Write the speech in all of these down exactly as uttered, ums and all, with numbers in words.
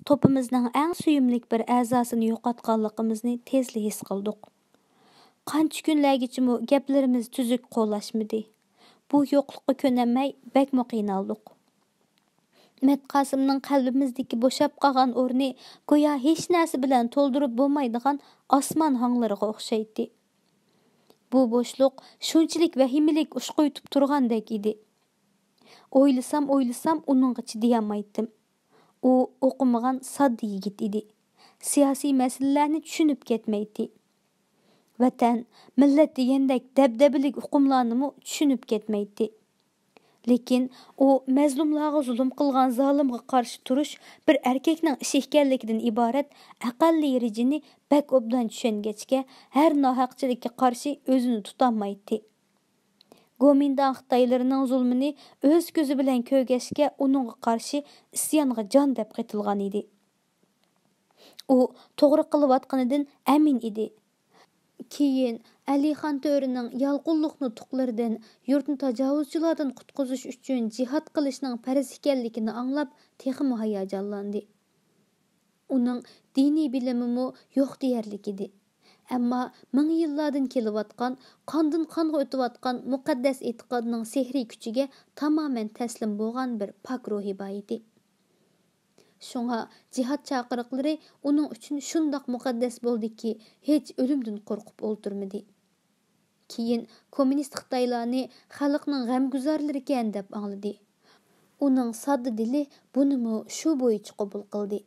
توپىمىزنىڭ ئەڭ سۆيۈملۈك بىر ئەزاسىنى يوقاتقانلىقىمىزنى تېزلا ھېس قىلدۇق. قانچە كۈنلەرگىچىمۇ گەپلىرىمىز تۈزۈك قولاشمىدى. بۇ يوقلۇققا كۆنەلمەي بەكمۇ قىينالدۇق. مەتقاسىمنىڭ قەلبىمىزدىكى بوشاپ قالغان ئورنى گويا ھېچ نەرسە بىلەن تولدۇرۇپ بولمايدىغان ئاسمان ھاڭلىرىغا ئوخشايتتى. بۇ بوشلۇق شۇنچىلىك ۋەھىمىلىك ئۇچقۇيتۇپ تۇرغاندەك ئىدى. ئويلىسام، ئويلىسام، ئۇنىڭغا چىدىيالمايتتىم. ئۇ ئوقۇمىغان ساددا يىگىت ئىدى. سىياسىي مەسىلىلەرنى چۈشىنىپ كەتمەيتتى. ۋەتەن، مىللەت دېگەندەك دەبدەبىلىك ئۇقۇملارنىمۇ چۈشىنىپ كەتمەيتتى. لېكىن ئۇ مەزلۇملارغا زۇلۇم قىلغان زالىمغا قارشى تۇرۇش بىر ئەركەكنىڭ ئىشى ئىكەنلىكىدىن ئىبارەت ئەقەللىي رېجىنى بەك ئوبدان چۈشەنگەچكە، ھەر ناھەقچىلىككە قارشى ئۆزىنى تۇتالمايتتى. گومىنداڭ خىتايلىرىنىڭ زۇلمىنى ئۆز كۆزى بىلەن كۆرگەچكە، ئۇنىڭغا قارشى ئىسيانغا جان دەپ قېتىلغان ئىدى. ئۇ توغرا قىلىۋاتقىنىدىن ئەمىن ئىدى. كېيىن ئەلىخان تۆرىنىڭ يالقۇنلۇق نۇتۇقلىرىدىن، يۇرتنى تاجاۋۇزچىلاردىن قۇتقۇزۇش ئۈچۈن جىھاد قىلىشنىڭ پەرز ئىكەنلىكىنى ئاڭلاپ، تېخىمۇ ھاياجانلاندى. ئۇنىڭ دىنىي بىلىمىمۇ يوق دېيەرلىك ئىدى. ئەمما مىڭ يىللاردىن كېلىۋاتقان، قاندىن قانغا ئۆتۈۋاتقان مۇقەددەس ئېتىقادنىڭ سېھرىي كۈچىگە تامامەن تەسلىم بولغان بىر پاك روھى بار ئىدى. شۇڭا جىھاد چاقىرىقلىرى ئۇنىڭ ئۈچۈن شۇنداق مۇقەددەس بولدىكى، ھېچ ئۆلۈمدىن قورقۇپ ئولتۇرمىدى. كېيىن كوممۇنىست خىتايلارنى خەلقنىڭ غەمگۈزارلىرىكەن دەپ ئاڭلىدى. ئۇنىڭ ساددا دىلى بۇنىمۇ شۇ بويىچە قوبۇل قىلدى.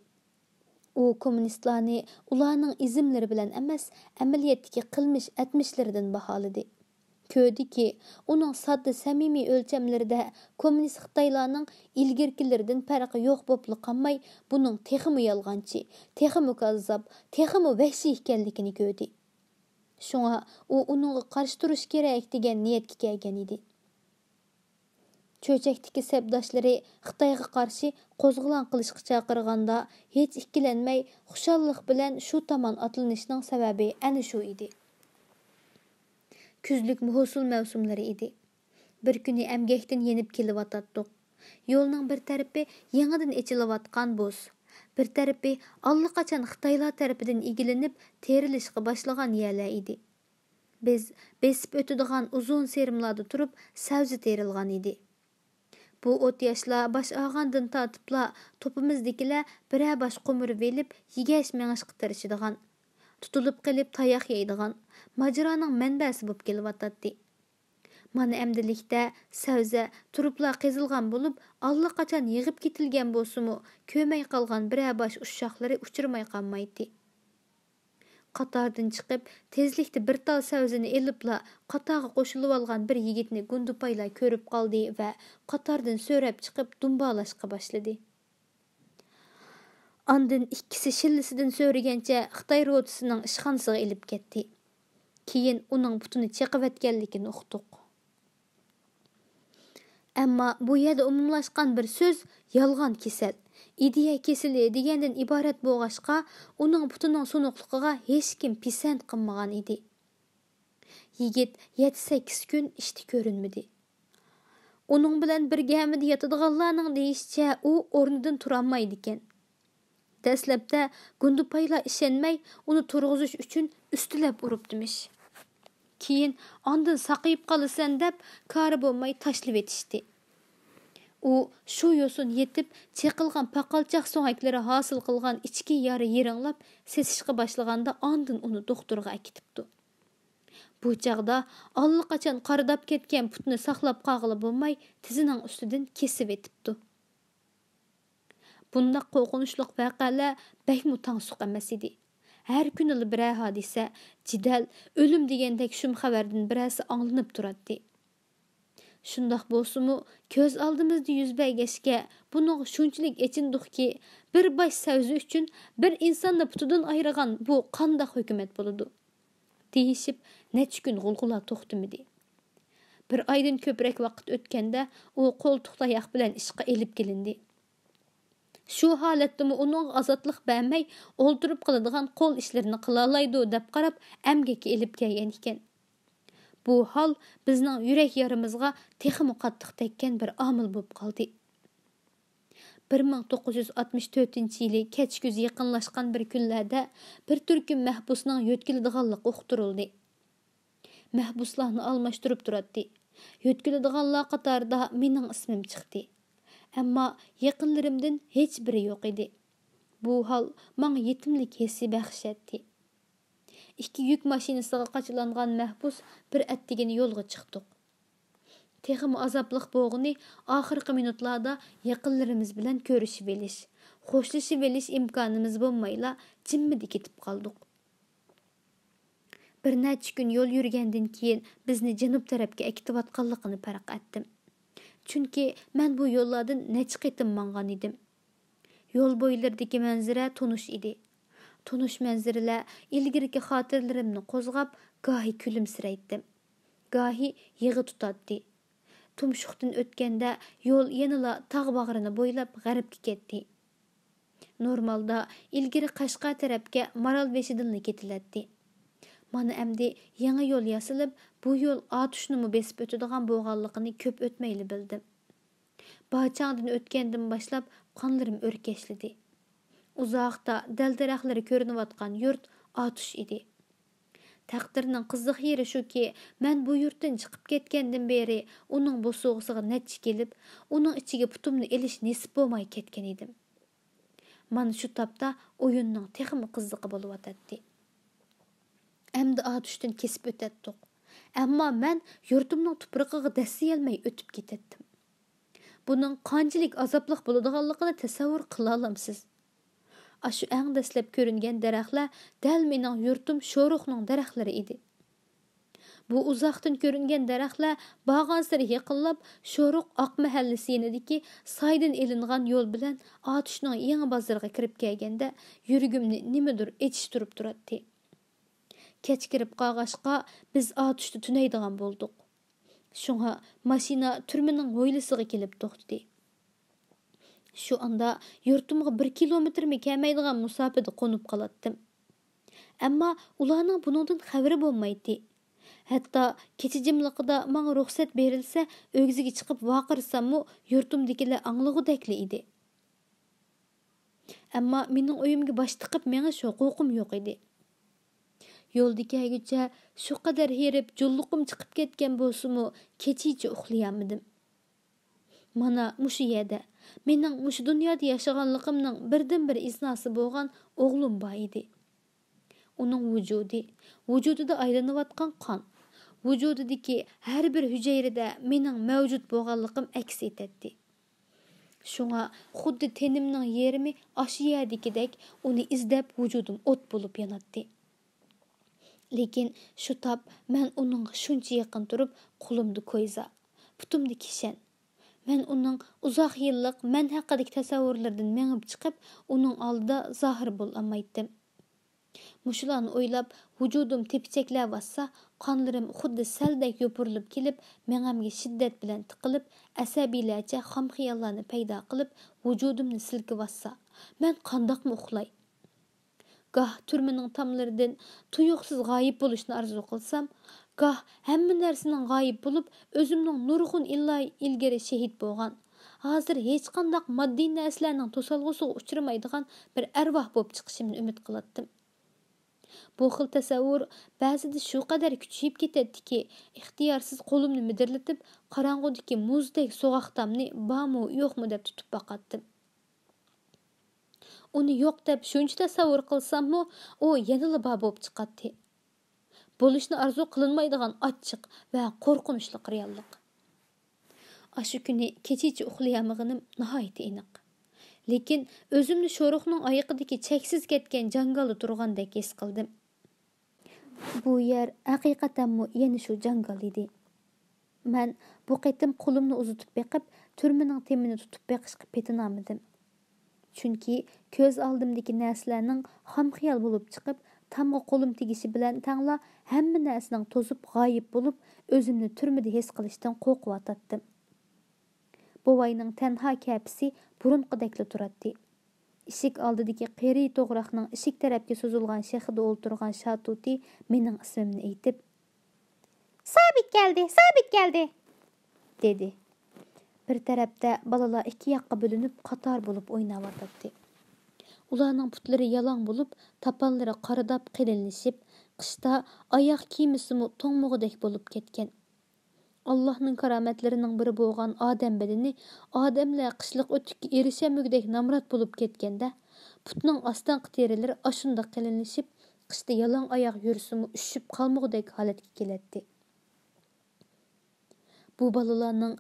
ئۇ كوممۇنىستلارنى ئۇلارنىڭ ئىزىملىرى بىلەن ئەمەس، ئەمەلىيەتتىكى قىلمىش ئەتمىشلىرىدىن باھالىدى. كۆردىكى، ئۇنىڭ ساددا سەمىمىي ئۆلچەملىرىدە كوممۇنىست خىتايلارنىڭ ئىلگىرىكىلىرىدىن پەرقى يوق بولۇپلا قالماي، بۇنىڭ تېخىمۇ يالغانچى، تېخىمۇ كاززاپ، تېخىمۇ ۋەھشىي ئىكەنلىكىنى كۆردى. شۇڭا ئۇ ئۇنىڭغا قارشى تۇرۇش كېرەك دېگەن نىيەتكە كەلگەن ئىدى. چۆچەكتىكى سەپداشلىرى خىتايغا قارشى قوزغىلاڭ قىلىشقا چاقىرغاندا، ھېچ ئىككىلەنمەي خۇشاللىق بىلەن شۇ تامان ئاتلىنىشنىڭ سەۋەبى ئەنە شۇ ئىدى. كۈزلۈك ھوسۇل مەۋسۇملىرى ئىدى. بىر كۈنى ئەمگەكتىن يېنىپ كېلىۋاتاتتۇق. يولنىڭ بىر تەرىپى يېڭىدىن ئېچىلىۋاتقان بۇز، بىر تەرىپى ئاللىقاچان خىتايلار تەرىپىدىن ئىگىلىنىپ تېرىلىشقا باشلىغان يەرلەر ئىدى. بىز بېسىپ ئۆتىدىغان ئۇزۇن سېرىملاردا تۇرۇپ سەۋزە تېرىلغان ئىدى. بۇ ئوت-ياشلار باش ئالغاندىن تارتىپلا توپىمىزدىكىلەر بىرەر باش قومۇرۇۋېلىپ يېگەچ مېڭىشقا تىرىشىدىغان، تۇتۇلۇپ قېلىپ تاياق يەيدىغان ماجىرانىڭ مەنبەسى بولۇپ كېلىۋاتاتتى. مانا ئەمدىلىكتە سەۋزە تۇرۇپلا قېزىلغان بولۇپ، ئاللىقاچان يىغىپ كېتىلگەن بولسىمۇ، كۆرمەي قالغان بىرەر باش ئۇششاقلىرى ئۇچرىماي قالمايتتى. قاتاردىن چىقىپ، تېزلىكتە بىر تال سەۋزىنى ئېلىپلا، قاتارغا قوشۇلۇۋالغان بىر يىگىتنى گۇندىپايلار كۆرۈپ قالدى ۋە قاتاردىن سۆرەپ چىقىپ دۇمبالاشقا باشلىدى. ئاندىن ئىككىسى شىللىسىدىن سۆرىگەنچە خىتاي روتىسىنىڭ ئىشخانىسىغا ئېلىپ كەتتى. كېيىن ئۇنىڭ پۇتىنى چېقىۋەتكەنلىكىنى ئۇقتۇق. ئەمما بۇ يەردە ئومۇملاشقان بىر سۆز «يالغان كېسەل، ئىدىيە كېسىلى» دېگەندىن ئىبارەت بولغاچقا، ئۇنىڭ پۇتىنىڭ سۇنۇقلۇقىغا ھېچكىم پىسەنت قىلمىغان ئىدى. يىگىت يەتتە-سەككىز كۈن ئىشتا كۆرۈنمىدى. ئۇنىڭ بىلەن بىر گەمىدە ياتىدىغانلارنىڭ دېيىشىچە، ئۇ ئورنىدىن تۇرالمايدىكەن. دەسلەپتە گۇندىپايلار ئىشەنمەي، ئۇنى تۇرغۇزۇش ئۈچۈن ئۈستىلەپ ئۇرۇپتىمىش. كېيىن ئاندىن ساقىيىپ قالىسەن دەپ، كارى بولماي تاشلىۋېتىشتى. ئۇ شۇ يوسۇن يېتىپ، چېقىلغان پاقالچاق سۆڭەكلىرى ھاسىل قىلغان ئىچكى يارا يىرىڭلاپ سېسىشقا باشلىغاندا، ئاندىن ئۇنى دوختۇرغا ئەكېتىپتۇ. بۇ چاغدا ئاللىقاچان قارىداپ كەتكەن پۇتىنى ساقلاپ قالغىلى بولماي، تىزىنىڭ ئۈستىدىن كېسىۋېتىپتۇ. بۇنداق قورقۇنچلۇق ۋەقەلەر بەكمۇ تاڭسۇق ئەمەس ئىدى. ھەر كۈنىلا بىرەر ھادىسە، جېدەل، ئۆلۈم دېگەندەك شۇم خەۋەردىن بىرەرسى ئاڭلىنىپ تۇراتتى. شۇنداق بولسىمۇ، كۆز ئالدىمىزدا يۈز بەرگەچكە، بۇنىڭغا شۇنچىلىك ئېچىندۇقكى، بىر باش سەۋزە ئۈچۈن بىر ئىنساننى پۇتىدىن ئايرىغان بۇ قانداق ھۆكۈمەت بولىدۇ؟ دېيىشىپ، نەچچە كۈن غۇلغۇلا توختىمىدى. بىر ئايدىن كۆپرەك ۋاقىت ئۆتكەندە، ئۇ قولتۇق تاياق بىلەن ئىشقا ئېلىپ كېلىندى. شۇ ھالەتتىمۇ ئۇنىڭغا ئازادلىق بەرمەي، ئولتۇرۇپ قىلىدىغان قول ئىشلىرىنى قىلالايدۇ دەپ قاراپ، ئەمگەككە ئېلىپ كەلگەن ئىكەن. بۇ ھال بىزنىڭ يۈرەك يارىمىزغا تېخىمۇ قاتتىق تەگكەن بىر ئامىل بولۇپ قالدى. بىر مىڭ توققۇز يۈز ئاتمىش تۆتىنچى يىلى كەچكۈز يېقىنلاشقان بىر كۈنلەردە بىر تۈركۈم مەھبۇسنىڭ يۆتكىلىدىغانلىقى ئۇقتۇرۇلدى. مەھبۇسلارنى ئالماشتۇرۇپ تۇراتتى. يۆتكىلىدىغانلار قاتارىدا مېنىڭ ئىسمىم چىقتى. ئەمما يېقىنلىرىمدىن ھېچبىرى يوق ئىدى. بۇ ھال ماڭا يېتىملىك ھېسسى بەخش ئەتتى. ئىككى يۈك ماشىنىسىغا قاچىلانغان مەھبۇس بىر ئەتىگىنى يولغا چىقتۇق. تېخىمۇ ئازابلىق بولغىنى، ئاخىرقى مىنۇتلاردا يېقىنلىرىمىز بىلەن كۆرۈشۈۋېلىش، خوشلىشىۋېلىش ئىمكانىمىز بولمايلا جىممىدە كېتىپ قالدۇق. بىر نەچچە كۈن يول يۈرگەندىن كېيىن بىزنى جەنۇب تەرەپكە ئەكېتىۋاتقانلىقىنى پەرق ئەتتىم. چۈنكى مەن بۇ يوللاردىن نەچچە قېتىم ماڭغان ئىدىم. يول بويلىرىدىكى مەنزىرە تونۇش ئىدى. تونۇش مەنزىرىلەر ئىلگىرىكى خاتىرىلىرىمنى قوزغاپ، گاھى كۈلۈمسىرەيتتىم، گاھى يىغا تۇتاتتى. تۇمشۇقتىن ئۆتكەندە يول يەنىلا تاغ باغرىنى بويلاپ غەربكە كەتتى. نورمالدا ئىلگىرى قەشقەر تەرەپكە مارالبېشىدىنلا كېتىلەتتى. مانا ئەمدى يېڭى يول ياسىلىپ، بۇ يول ئاتۇشنىمۇ بېسىپ ئۆتىدىغان بولغانلىقىنى كۆپ ئۆتمەيلا بىلدىم. باچاڭدىن ئۆتكەندىن باشلاپ قانلىرىم ئۆركەشلىدى. ئۇزاقتا دەل-دەرەخلىرى كۆرۈنۈۋاتقان يۇرت ئاتۇش ئىدى. تەقدىرنىڭ قىزىق يېرى شۇكى، مەن بۇ يۇرتتىن چىقىپ كەتكەندىن بېرى ئۇنىڭ بوسۇغىسىغا نەچچە كېلىپ، ئۇنىڭ ئىچىگە پۇتۇمنى ئېلىش نېسىپ بولماي كەتكەن ئىدىم. مانا شۇ تاپتا ئويۇننىڭ تېخىمۇ قىزىقى بولۇۋاتاتتى. ئەمدى ئاتۇشتىن كېسىپ ئۆتەتتۇق. ئەمما مەن يۇرتۇمنىڭ تۇپرىقىغا دەسسىيەلمەي ئۆتۈپ كېتەتتىم. بۇنىڭ قانچىلىك ئازابلىق بولىدىغانلىقىنى تەسەۋۋۇر قىلالامسىز؟ ئاشۇ ئەڭ دەسلەپ كۆرۈنگەن دەرەخلەر دەل مېنىڭ يۇرتۇم شورۇقنىڭ دەرەخلىرى ئىدى. بۇ ئۇزاقتىن كۆرۈنگەن دەرەخلەر بارغانسېرى يېقىنلاپ، شورۇق ئاق مەھەللىسى يېنىدىكى سايدىن ئېلىنغان يول بىلەن ئاتۇشنىڭ يېڭى بازىرىغا كىرىپ كەلگەندە، يۈرىكىمنى نېمىدۇر ئېچىشتۇرۇپ تۇراتتى. كەچ كىرىپ قالغاچقا، بىز ئاتۇشتا تۈنەيدىغان بولدۇق. شۇڭا ماشىنا تۈرمىنىڭ ھويلىسىغا كېلىپ توختىدى. شۇ ئاندا يۇرتۇمغا بىر كىلومېتىرمۇ كەلمەيدىغان مۇساپىدە قونۇپ قالاتتىم. ئەمما ئۇلارنىڭ بۇنىڭدىن خەۋىرى بولمايتتى. ھەتتا كېچە جىملىقىدا ماڭا رۇخسەت بېرىلسە، ئۆگزىگە چىقىپ ۋارقىرىساممۇ، يۇرتۇمدىكىلەر ئاڭلىغۇدەكلا ئىدى. ئەمما مېنىڭ ئۆيۈمگە باش تىقىپ مېڭىش ھوقۇقۇم يوق ئىدى. يولدا كەلگۈچە شۇ قەدەر ھېرىپ، جۇللۇقۇم چىقىپ كەتكەن بولسىمۇ، كېچىچە ئۇخلىيالمىدىم. مانا مۇشۇ يەردە، مېنىڭ مۇشۇ دۇنيادا ياشىغانلىقىمنىڭ بىردىنبىر ئىزناسى بولغان ئوغلۇم بار ئىدى. ئۇنىڭ ۋۇجۇدى، ۋۇجۇدىدا ئايلىنىۋاتقان قان، ۋۇجۇدىدىكى ھەر بىر ھۈجەيرىدە مېنىڭ مەۋجۇت بولغانلىقىم ئەكس ئېتەتتى. شۇڭا خۇددى تېنىمنىڭ يېرىمى ئاشۇ يەردىكىدەك ئۇنى ئىزدەپ ۋۇجۇدۇم ئوت بولۇپ ياناتتى. لېكىن شۇ تاپ مەن ئۇنىڭغا شۇنچە يېقىن تۇرۇپ، قولۇمدا كويزا، پۇتۇمدا كىشەن. مەن ئۇنىڭ ئۇزاق يىللىق مەن ھەققىدىكى تەسەۋۋۇرلىرىدىن مېڭىپ چىقىپ، ئۇنىڭ ئالدىدا زاھىر بولالمايتتىم. مۇشۇلارنى ئويلاپ، ۋۇجۇدۇم تېپىچەكلەۋاتسا، قانلىرىم خۇددى سەلدەك يوپۇرۇلۇپ كېلىپ، مېڭەمگە شىددەت بىلەن تىقىلىپ، ئەسەبىيلەرچە خام خىياللارنى پەيدا قىلىپ، ۋۇجۇدۇمنى سىلكىۋاتسا، مەن قانداقمۇ ئۇخلاي؟ گاھ تۈرمىنىڭ تاملىرىدىن تۇيۇقسىز غايىب بولۇشنى ئارزۇ قىلسام، گاھ ھەممە نەرسىنىڭ غايىب بولۇپ، ئۆزۈمنىڭ نۇرغۇن يىللار ئىلگىرى شېھىت بولغان، ھازىر ھېچقانداق ماددىي نەرسىلەرنىڭ توسالغۇسىغا ئۇچرىمايدىغان بىر ئەرۋاھ بولۇپ چىقىشىمنى ئۈمىد قىلاتتىم. بۇ خىل تەسەۋۋۇر بەزىدە شۇ قەدەر كۈچىيىپ كېتەتتىكى، ئىختىيارسىز قولۇمنى مىدىرلىتىپ، قاراڭغۇدىكى مۇزدەك سوغۇق تامنى بارمۇ، يوقمۇ دەپ تۇتۇپ باقاتتىم. ئۇنى يوق دەپ شۇنچە تەسەۋۋۇر قىلساممۇ، ئۇ يەنىلا بار بولۇپ چىقاتتى. بولۇشنى ئارزۇ قىلىنمايدىغان ئاچچىق ۋە قورقۇنچلۇق رېئاللىق. ئاشۇ كۈنى كېچىچە ئۇخلىيالمىغىنىم ناھايىتى ئېنىق. لېكىن ئۆزۈمنى شورۇقنىڭ ئايىقىدىكى چەكسىز كەتكەن جاڭگالدا تۇرغاندەك ھېس قىلدىم. بۇ يەر ھەقىقەتەنمۇ يەنە شۇ جاڭگال ئىدى. مەن بۇ قېتىم قولۇمنى ئۇزىتىپ بېقىپ، تۈرمىنىڭ تېمىنى تۇتۇپ بېقىشقا پېتىنالمىدىم. چۈنكى كۆز ئالدىمدىكى نەرسىلەرنىڭ خام خىيال بولۇپ چىقىپ، تامغا قولۇم تېگىشى بىلەن تەڭلا ھەممە نەرسىنىڭ توزۇپ غايىب بولۇپ، ئۆزۈمنى تۈرمىدە ھېس قىلىشتىن قورقۇۋاتاتتىم. بوۋاينىڭ تەنھا كەپىسى بۇرۇنقىدەكلا تۇراتتى. ئىشىك ئالدىدىكى قېرى توغراقنىڭ ئىشىك تەرەپكە سوزۇلغان شېخىدا ئولتۇرغان شاتۇتى مېنىڭ ئىسمىمنى ئېيتىپ، «سابىت كەلدى، سابىت كەلدى!» دېدى. بىر تەرەپتە بالىلار ئىككى ياققا بۆلۈنۈپ، قاتار بولۇپ ئويناۋاتاتتى. ئۇلارنىڭ پۇتلىرى يالاڭ بولۇپ، تاپانلىرى قارىداپ قېلىنلىشىپ، قىشتا ئاياغ كىيمىسىمۇ توڭمىغۇدەك بولۇپ كەتكەن. ئاللاھنىڭ كارامەتلىرىنىڭ بىرى بولغان ئادەم بەدىنى ئادەملەر قىشلىق ئۆتۈككە ئېرىشەلمىگۈدەك نامرات بولۇپ كەتكەندە، پۇتنىڭ ئاستىنقى تېرىلىرى ئاشۇنداق قېلىنلىشىپ، قىشتا يالاڭ ئاياغ يۈرسىمۇ ئۈششۈپ قالمىغۇدەك ھالەتكە كېلەتتى. بۇ بالىلارنىڭ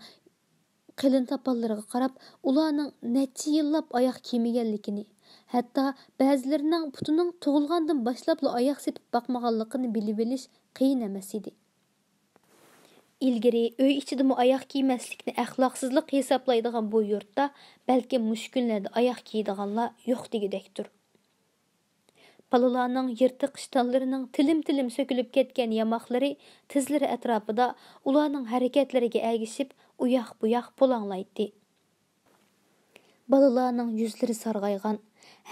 قېلىن تاپانلىرىغا قاراپ، ئۇلارنىڭ نەچچە يىللاپ ئاياغ كىيمىگەنلىكىنى، ھەتتا بەزىلىرىنىڭ پۇتىنىڭ تۇغۇلغاندىن باشلاپلا ئاياغ سېپىپ باقمىغانلىقىنى بىلىۋېلىش قىيىن ئەمەس ئىدى. ئىلگىرى ئۆي ئىچىدىمۇ ئاياغ كىيمەسلىكنى ئەخلاقسىزلىق ھېسابلايدىغان بۇ يۇرتتا بەلكىم مۇشۇ كۈنلەردە ئاياغ كىيىدىغانلار يوق دېگۈدەكتۇر. بالىلارنىڭ يىرتىق ئىشتانلىرىنىڭ تىلىم-تىلىم سۆكۈلۈپ كەتكەن ياماقلىرى تىزلىرى ئەتراپىدا ئۇلارنىڭ ھەرىكەتلىرىگە ئەگىشىپ ئۇياق-بۇياق پۇلاڭلايتتى. بالىلارنىڭ يۈزلىرى سارغايغان،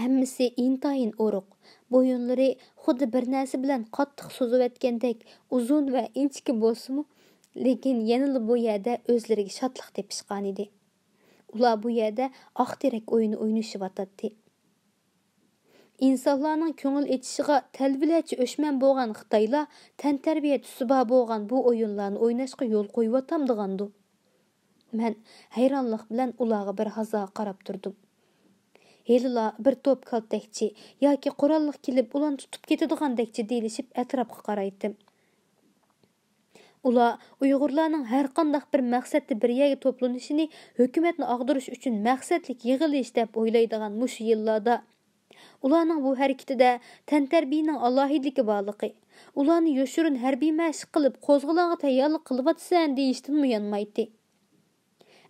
ھەممىسى ئىنتايىن ئورۇق، بويۇنلىرى خۇددى بىر نەرسە بىلەن قاتتىق سوزۇۋەتكەندەك ئۇزۇن ۋە ئىنچىكە بولسىمۇ، لېكىن يەنىلا بۇ يەردە ئۆزلىرىگە شادلىق تېپىشقانىدى. ئۇلار بۇ يەردە ئاق تېرەك ئويۇنى ئوينىشىۋاتاتتى. ئىنسانلارنىڭ كۆڭۈل ئېچىشىغا تەلۋىلەرچە ئۆچمەن بولغان خىتايلار تەنتەربىيە تۈسى بار بولغان بۇ ئويۇنلارنى ئويناشقا يول قويۇۋاتامدىغاندۇ؟ مەن ھەيرانلىق بىلەن ئۇلارغا بىر ھازا قاراپ تۇردۇم. ھېلىلا بىر توپ كالتەكچى ياكى قوراللىق كېلىپ ئۇلارنى تۇتۇپ كېتىدىغاندەكچى دېيىلىشىپ ئەتراپقا قارايتتىم. ئۇلار ئۇيغۇرلارنىڭ ھەرقانداق بىر مەقسەتتە بىر يەرگە توپلىنىشىنى ھۆكۈمەتنى ئاغدۇرۇش ئۈچۈن مەقسەتلىك يىغىلىش دەپ ئويلايدىغان مۇشۇ يىللاردا، ئۇلارنىڭ بۇ ھەرىكىتىدە تەنتەربىيىنىڭ ئالاھىدىلىكى بارلىقى، ئۇلارنى يوشۇرۇن ھەربىي مەشىق قىلىپ قوزغىلاڭغا تەييارلىق قىلىۋاتىسەن دېيىشتىنمۇ يانمايتتى.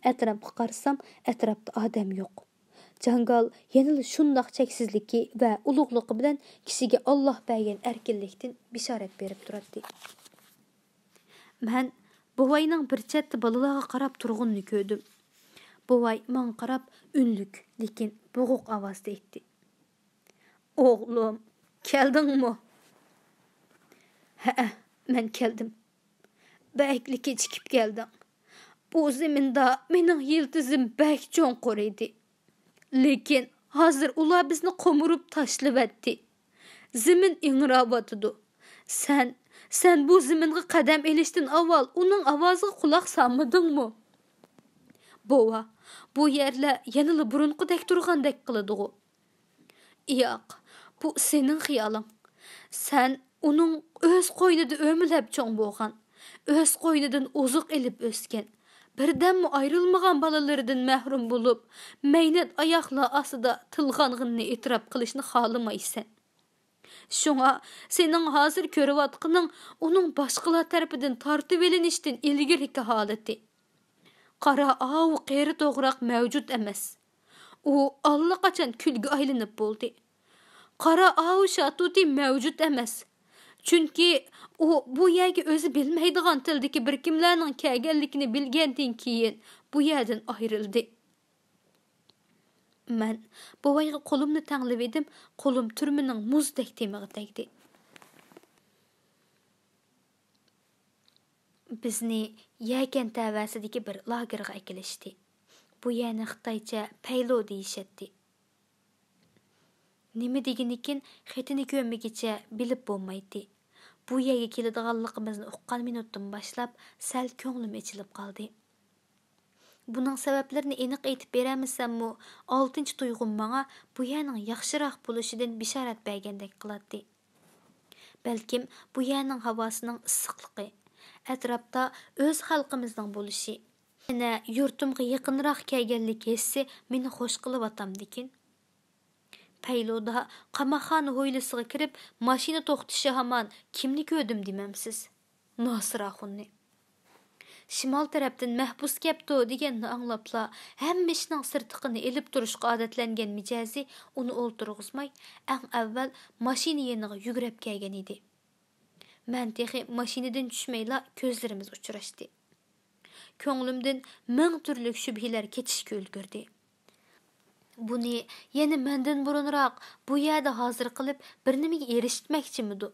ئەتراپقا قارىسام، ئەتراپتا ئادەم يوق. جاڭگال يەنىلا شۇنداق چەكسىزلىكى ۋە ئۇلۇغلۇقى بىلەن كىشىگە ئاللاھ بەرگەن ئەركىنلىكتىن بېشارەت بېرىپ تۇراتتى. مەن بوۋاينىڭ بىر چەتتە بالىلارغا قاراپ تۇرغىنىنى كۆردۈم. بوۋاي ماڭا قاراپ ئۈنلۈك، لېكىن بوغۇق ئاۋازدا ئېيتتى. ئوغلۇم، كەلدىڭمۇ؟ ھەئە، مەن كەلدىم. بەكلا كېچىكىپ كەلدىڭ. بۇ زېمىندا مېنىڭ يىلتىزىم بەك چوڭقۇر ئىدى. لېكىن ھازىر ئۇلار بىزنى قومۇرۇپ تاشلىۋەتتى. زېمىن ئىڭراۋاتىدۇ. سەن، سەن بۇ زېمىنغا قەدەم ئېلىشتىن ئاۋۋال ئۇنىڭ ئاۋازىغا قۇلاق سالمىدىڭمۇ؟ بوۋا، بۇ يەرلەر يەنىلا بۇرۇنقىدەك تۇرغاندەك قىلىدىغۇ. ياق، بۇ سېنىڭ خىيالىڭ. سەن ئۇنىڭ ئۆز قوينىدا ئۆمىلەپ چوڭ بولغان، ئۆز قوينىدىن ئوزۇق ئېلىپ ئۆسكەن، بىردەممۇ ئايرىلمىغان بالىلىرىدىن مەھرۇم بولۇپ، مەينەت ئاياغلار ئاستىدا تىلغانغىنىنى ئېتىراپ قىلىشنى خالىمايسەن. شۇڭا سېنىڭ ھازىر كۆرۈۋاتقىنىڭ ئۇنىڭ باشقىلار تەرىپىدىن تارتىۋېلىنىشتىن ئىلگىرىكى ھالىتى. قارا ئاۋۇ قېرى توغراق مەۋجۇت ئەمەس. ئۇ ئاللىقاچان كۈلگە ئايلىنىپ بولدى. قارا ئاۋۇ شاتۇتى مەۋجۇت ئەمەس. چۈنكى ئۇ بۇ يەرگە ئۆزى بىلمەيدىغان تىلدىكى بىر كىملەرنىڭ كەلگەنلىكىنى بىلگەندىن كېيىن، بۇ يەردىن ئايرىلدى. مەن بوۋايغا قولۇمنى تەڭلىۋىدىم، قولۇم تۈرمىنىڭ مۇزدەك تېمىغا تەگدى. بىزنى يەكەن تەۋەسىدىكى بىر لاگېرغا ئەكېلىشتى. بۇ يەرنى خىتايچە پەيلو دېيىشەتتى. نېمە دېگىنىكىن خېتىنى كۆرمىگۈچە بىلىپ بولمايتتى. بۇ يەرگە كېلىدىغانلىقىمىزنى ئۇققان مىنۇتتىن باشلاپ سەل كۆڭلۈم ئېچىلىپ قالدى. بۇنىڭ سەۋەبلىرىنى ئېنىق ئېيتىپ بېرەلمىسەممۇ، ئالتىنچى تۇيغۇم ماڭا بۇ يەرنىڭ ياخشىراق بولۇشىدىن بېشارەت بەرگەندەك قىلاتتى. بەلكىم بۇ يەرنىڭ ھاۋاسىنىڭ ئىسسىقلىقى، ئەتراپتا ئۆز خەلقىمىزنىڭ بولۇشى، يەنە يۇرتۇمغا يېقىنراق كەلگەنلىك ھېسسى مېنى خوش قىلىۋاتامدىكىن؟ پەيلۇدا قاماقخانا ھويلىسىغا كىرىپ، ماشىنا توختىشى ھامان كىمنى كۆردۈم دېمەمسىز؟ ناسىر ئاخۇننى. شىمال تەرەپتىن مەھبۇس كەپتۇ دېگەننى ئاڭلاپلا، ھەممە ئىشنىڭ سىرتىقىنى ئېلىپ تۇرۇشقا ئادەتلەنگەن مىجەزى ئۇنى ئولتۇرغۇزماي، ئەڭ ئەۋۋەل ماشىنا يېنىغا يۈگرەپ كەلگەن ئىدى. مەن تېخى ماشىنىدىن چۈشمەيلا كۆزلىرىمىز ئۇچراشتى. كۆڭلۈمدىن مىڭ تۈرلۈك شۈبھىلەر كېچىشكە ئۈلگۈردى. بۇنى يەنە مەندىن بۇرۇنراق بۇ يەردە ھازىر قىلىپ بىر نېمىگە ئېرىشتمەكچىمىدۇ؟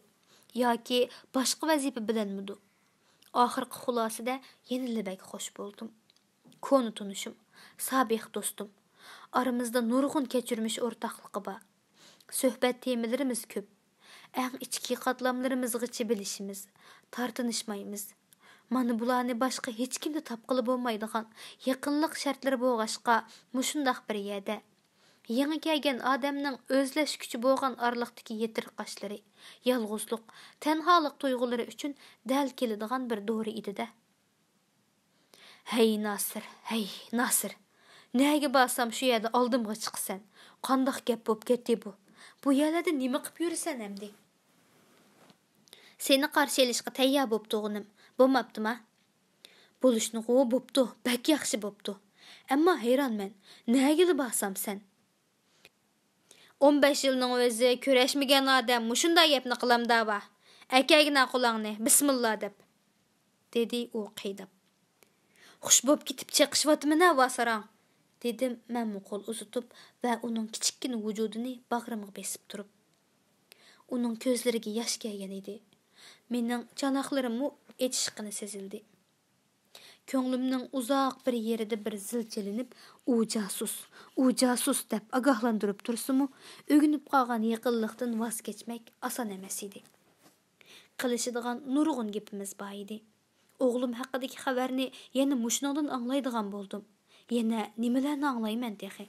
ياكى باشقا ۋەزىپە بىلەنمىدۇ؟ ئاخىرقى خۇلاسىدە يەنىلا بەك خوش بولدۇم. كونا تونۇشۇم، سابىق دوستۇم. ئارىمىزدا نۇرغۇن كەچۈرمىش ئورتاقلىقى بار. سۆھبەت تېمىلىرىمىز كۆپ. ئەڭ ئىچكى قاتلاملىرىمىزغىچە بىلىشىمىز، تارتىنىشمايمىز. مانا بۇلارنى باشقا ھېچكىمدە تاپقىلى بولمايدىغان يېقىنلىق شەرتلىرى بولغاچقا، مۇشۇنداق بىر يەردە يېڭى كەلگەن ئادەمنىڭ ئۆزلەشكۈچى بولغان ئارىلىقتىكى يېتىرقاشلىرى، يالغۇزلۇق، تەنھالىق تۇيغۇلىرى ئۈچۈن دەل كېلىدىغان بىر دورا ئىدى-دە. ھەي ناسىر، ھەي ناسىر! نەگە بارسام شۇ يەردە ئالدىمغا چىقىسەن. قانداق گەپ بوپ كەتتى بۇ؟ بۇ يەرلەردە نېمە قىپ يۈرىسەن ئەمدى؟ سېنى قارشى ئېلىشقا تەييار بوپتۇغىنىم. بولماپتىما؟ بولۇشنىغۇ بوپتۇ، بەك ياخشى بوپتۇ. ئەمما ھەيرانمەن، نەگىلا بارسام سەن؟ ئون بەش يىلنىڭ ئۆزى كۆرۈشمىگەن ئادەم مۇشۇنداق گەپنى قىلامدا ۋا؟ ئەكەگىنە قولۇڭنى، بىسمىللا دەپ، دېدى ئۇ قىيناپ. خوش بوپ كېتىپ چېقىشىۋاتىمەن ۋا ساراڭ، دېدىم مەنمۇ قول ئۇزىتىپ ۋە ئۇنىڭ كىچىككىنە ۋۇجۇدىنى باغرىمغا بېسىپ تۇرۇپ. ئۇنىڭ كۆزلىرىگە ياش كەلگەن ئىدى. مېنىڭ چاناقلىرىممۇ ئېچىشقىنى سېزىلدى. كۆڭلۈمنىڭ ئۇزاق بىر يېرىدە بىر زىل چېلىنىپ، ئۇ جاسۇس، ئۇ جاسۇس دەپ ئاگاھلاندۇرۇپ تۇرسىمۇ، ئۆگىنىپ قالغان يېقىنلىقتىن ۋاز كەچمەك ئاسان ئەمەس ئىدى. قىلىشىدىغان نۇرغۇن گېپىمىز بار ئىدى. ئوغلۇم ھەققىدىكى خەۋەرنى يەنە مۇشۇنىڭدىن ئاڭلايدىغان بولدۇم. يەنە نېمىلەرنى ئاڭلايمەن تېخى؟